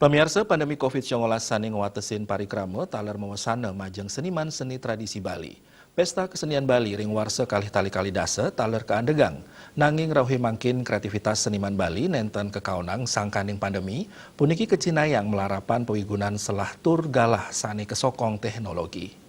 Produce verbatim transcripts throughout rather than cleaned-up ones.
Pamiarsa, pandemi covid sangalas sané ngwatesin parikrama taler mawesana majeng seniman seni tradisi Bali. Pesta Kesenian Bali ring warsa kalih tali kalih dasa taler kaandegang, nanging rauhing mangkin kreativitas seniman Bali nénten kakaonang sangkaning pandemi, puniki kacihnayang malarapan pawigunan selah tur galah sané kasokong teknologi.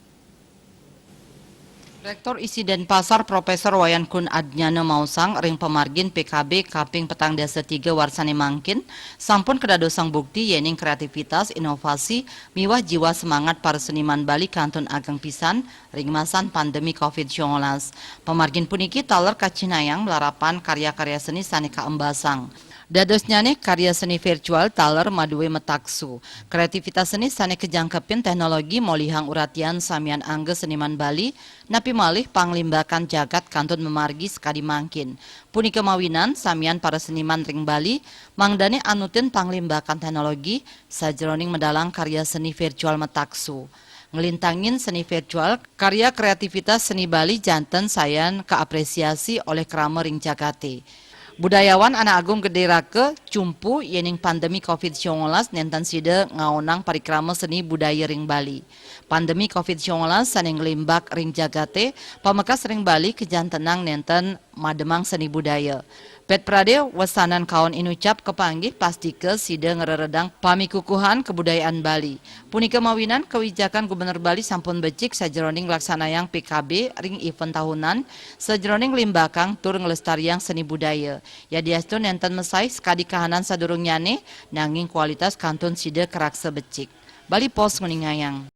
Rektor I S I Denpasar Profesor Wayan Kun Adnyana maosang ring pamargin P K B kaping petang dasa tiga warsané mangkin sampun kadadosang bukti yéning kreativitas, inovasi, miwah jiwa semangat para seniman Bali kantun ageng pisan ring masan pandemi covid sangalas. Pamargin puniki taler kacihnayang malarapan karya-karya seni sané kaembasang. Dadosnyané karya seni virtual taler madué mataksu. Kreativitas seni sané kajangkepin teknologi molihang uratian samian angga seniman Bali, napi malih panglimbakan jagat kantun mamargi sakadi mangkin. Punika mawinan samian para seniman ring Bali mangdané anutin panglimbakan teknologi sajeroning medalang karya seni virtual mataksu. Nglintangin seni virtual, karya kreativitas seni Bali janten sayan kaapresiasi olih krama ring jagaté. Budayawan Anak Agung Gedé Raka cumpu yéning pandemi covid sangalas nénten sida ngaonang parikrama seni budaya ring Bali. Pandemi covid sangalas sané nglimbak ring jagaté, pamekas ring Bali kajantenang nénten mademang seni budaya. Pét pradé wesanan kaon inucap kapanggih pastika sida ngreredang pamikukuhan kabudayaan Bali. Punika mawinan kawijakan Gubernur Bali sampun becik sajeroning nglaksanayang P K B ring event tahunan sajeroning nglimbakang tur nglestariang seni budaya. Yadiastun nénten masaih sakadi kahanan sadurungnyané, nanging kualitas kantun sida karaksa becik. Bali Post nguningayang.